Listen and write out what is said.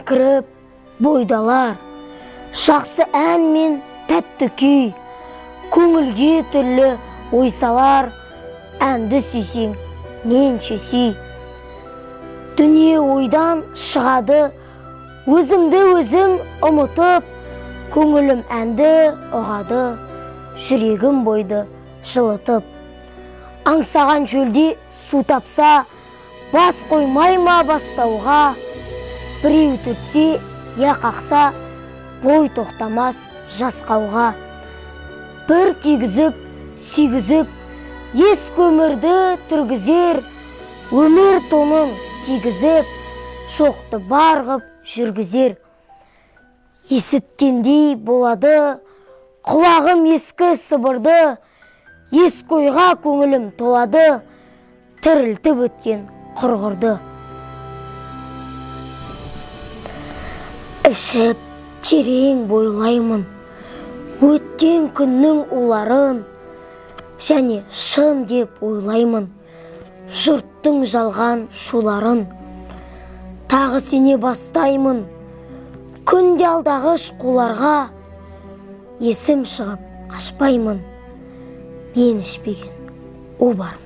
кіріп бойдалар, жақсы ән мен тәтті күй, көңілге түрлі ой салар, әнді сүйсең, менше сүй. Дүние ойдан шығады, өзімді өзім ұмытып, көңілім әнді ұғады, жүрегім бойды жылытып. Аңсаған шөлде су тапса, бас қоймай ма бастауға, біреу түртсе, я қақса, бой тоқтамас жасқауға. Бір күйгізіп, сүйгізіп, ескі өмірді түргізер, өмір тонын кигізіп, шоқты бар ғып жүргізер. Есіткендей болады, құлағым ескі сыбырды, ескі ойға көңілім толады, тірілтіп өткен құрғырды. Ішіп терең бойлаймын, өткен күннің уларын, және шын деп ойлаймын, жұрттың жалған шуларын. Тағы сене бастаймын, күнде алдағыш қуларға, есім шығып қашпаймын, мен ішпеген у бар ма?